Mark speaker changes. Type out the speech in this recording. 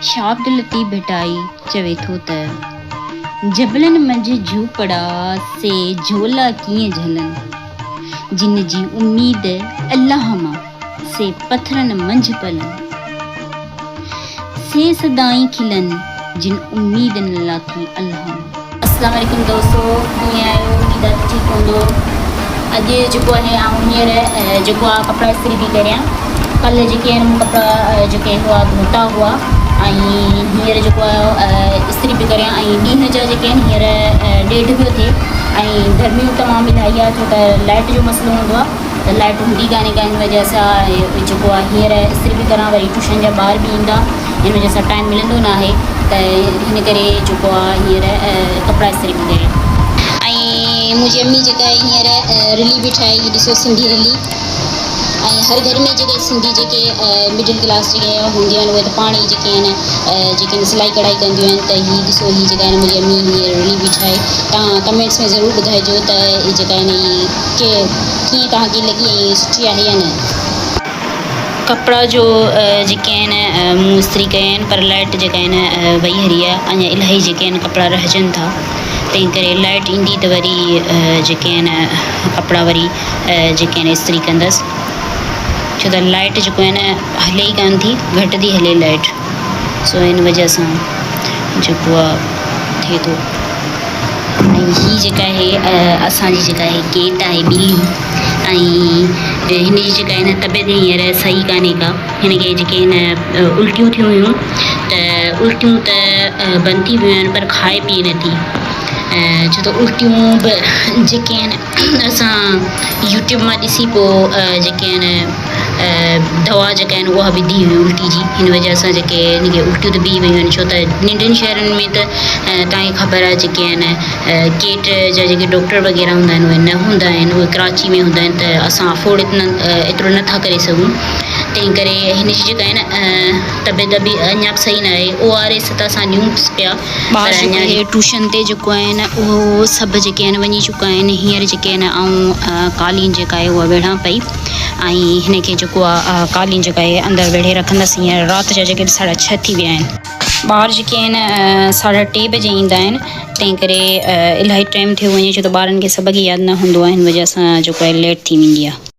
Speaker 1: شاهه عبداللطيف ڀٽائي چوي ٿو ته، جبلن منجهه جهوپڙا، سي جهولا ڪيئن جهلن؟ جن جي اميد الله مان، سي پٿرن منجهه پلن. سي سدائين کلن، جن اميد نه لاٿي الله مان.
Speaker 2: اسلام عليڪم دوستو ڪيئن آهيو اميد آهي ته ٺيڪ هوندو اڄ جيڪو آهي آئون هينئر جيڪو آهي ڪپڙا استري پئي ڪريان ڪلهه جيڪي آهن مون ڪپڙا جيڪي هئا ڌوتا هئا ۽ هينئر جيڪو آهي استري پئي ڪريان ۽ ڏينهن جا جيڪي آهن هينئر ڏيڍ پيو ٿئي ۽ گرمي تمام الاهي آهي ڇو ته لائٽ جو مسئلو هوندو آهي ته لائٽ هوندي ڪانهي ڪا ان وجه سان جيڪو آهي هينئر استري به ڪران وري ٽيوشن جا ٻار به ايندا ان وجه سان ٽائيم ملندو نه آهي ته هن ڪري جيڪو آهي هينئر ڪپڙا استري پئي ڪريان. ۽ منهنجي امي جيڪا آهي هينئر رلي به ٺاهي هي ڏسو سنڌي رلي ۽ هر گهر ۾ جيڪي سنڌي جيڪي مڊل ڪلاس جيڪي هونديون آهن اهي ته پاڻ ئي جيڪي آهن جيڪي آهن سلائي ڪڙهائي ڪنديون آهن ته هي ڏسو هي جيڪا آهن منهنجي امي هينئر رلي به ٺاهي توهان ڪمينٽس ۾ ضرور ٻڌائجو ته هي جيڪا آهن هي ڪي ڪيئن توهان کي لڳي ۽ سٺي آهي يا نه. ڪپڙا جو جيڪي آهن مون استري ڪيا آهن پر لائٽ جيڪا آهن وئي هلي آهي اڃا الاهي جيڪي آهن ڪپڙا رهجن ٿا تنهن ڪري لائٽ ايندي ته وري جيڪي آهن ڪپڙا وري جيڪي آهن استري ڪندس ڇو ته لائٽ جيڪو آهي نه هلي ئي ڪانه ٿي گهٽ ٿي هلي لائٽ سو ان وجه سان جيڪو آهي ٿئي ٿو. ۽ هي جيڪا آهي اسان جي جيڪا آهي ڪيٽ آهي ٻلي ۽ هن جي جيڪا آهي نه طبيعت هينئر صحيح ڪانهي ڪا هن کي جيڪي آهن الٽيون ٿيون هيون ته الٽيون ته بند ٿي ويون آهن پر کائي پيئي نٿي ڇو ته الٽيون به جيڪي آهن اسان يوٽيوب مان ڏسي پوء جيڪي آهن دوا جيڪا آهن اها وڌي هئي الٽي جي هن وجه سان جيڪي هن کي الٽيون ته بيهي ويون آهن ڇو ته ننڍن شهرن ۾ ته توهان کي خبر آهي جيڪي آهن ڪيٽ جا جيڪي ڊاڪٽر وغيره هوندا آهن اهي نه هوندا آهن اهي ڪراچي ۾ هوندا آهن ته اسان افورڊ ايترو نٿا ڪري سگهون تنهن ڪري هن جي جيڪا آهي نه طبيعت به اڃا به صحيح نه آهي او آر ايس ته اسان ڏيون پيا
Speaker 1: ٻار جيڪو آهي ٽيوشن تي جيڪو آهن اهو سڀ جيڪي آهن وڃي چڪا آهن هينئر جيڪي آهن آئون قالين جيڪا آهي اها ويڙهان پئي ۽ هن کي جيڪو آهي قالين جيڪا آهي اندر ويڙهي رکندس هينئر رات جا جيڪي ساڍا ڇهه ٿي ويا آهن ٻار جيڪي آهن ساڍا ٽي بجي ايندا آهن تنهن ڪري الاهي ٽائيم ٿيو وڃي ڇو ته ٻارن کي سبق ياد نه هوندو آهي هن وجه سان جيڪو آهي ليٽ ٿي ويندي آهي.